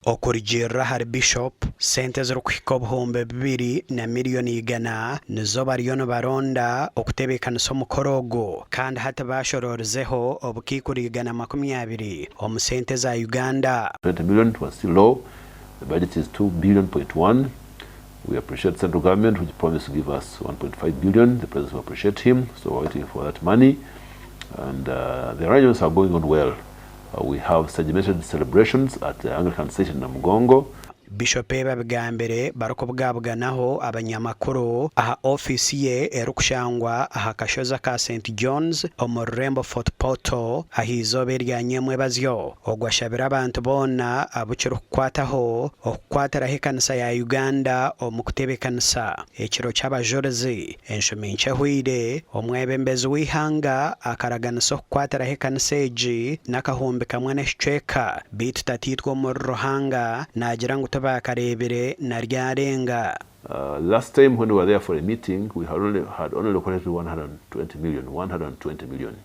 Okurugiirira ahari Bishop, sente ezirikuhika 2100 nizo bariyo nibaronda okutebeekanisa omukoro ogu kandi hati baashororizeho obukaikuru 120 omu sente za Uganda. 20 million was still low, the budget is 2 billion point one, we appreciate central government which promised to give us 1.5 billion, the president we appreciate him, so we're waiting for that money and the arrangements are going on well. We have segmented celebrations at the Anglican Station Namugongo. Bishop ebi abigambire barikubugabuganaho abanyamakuru aha ofiisi ye erikushangwa aha kashozi aka St John's omu rurembo Fort Portal ah'eizooba erya nyemwebazyo. Ogu ashabire abantu boona abu kirikukwataho okukwatiraho ekanisa ya Uganda omu kutebekanisa ekiro ky'abajurizi. Enshumi nkye ehweire, omwebembezi w'eihanga akaraganisa okukwatiraho ekanisa egi n'akahumbi kamwe n'ekicweka beitu tataitwe omuri Ruhanga naagira ngu tibaakareebire na ryarenga. Last time when we were there for a meeting we had only had only located 120 million, 120 million,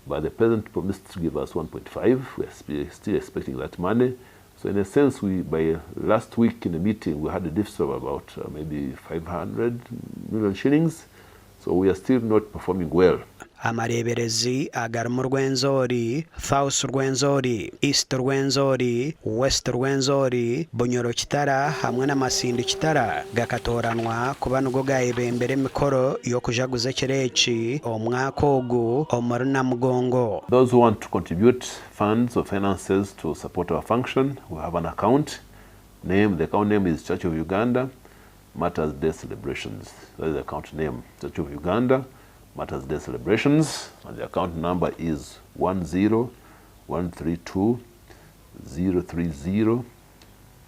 but the president promised to give us 1.5, we are still expecting that money, so in a sense we by last week in the meeting we had a deficit of about maybe 500 million shillings, so we are still not performing well. Amareeberezi agarimu Rwenzori, South Rwenzori, East Rwenzori, West Rwenzori, Bunyoro Kitara hamwe na Masindi Kitara gakatooranwa kuba nigo gaayebembera emikoro y'okujaguza ekiro eki omwaka ogu omuri Namugongo. Those who want to contribute funds or finances to support our function, we have an account name, the account name is Church of Uganda Martyrs Day Celebrations, that is the account name, Church of Uganda Martyrs Day Celebrations, and the account number is 10132 030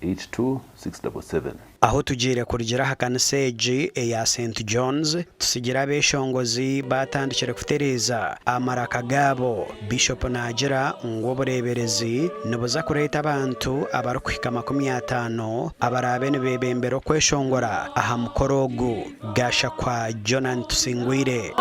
82677. Ahu tugiire kurugira aha kanisa egi eya St John's, tusigire abeshongozi baatandikire kutereeza amaraka gaabo. Bishop naagira ngu obureeberezi nibuza kureeta abantu abarikuhika 50 abaraabe nibeebembera okweshongora aha mukoro ogu. Gashakwa Jonan Tusingwire.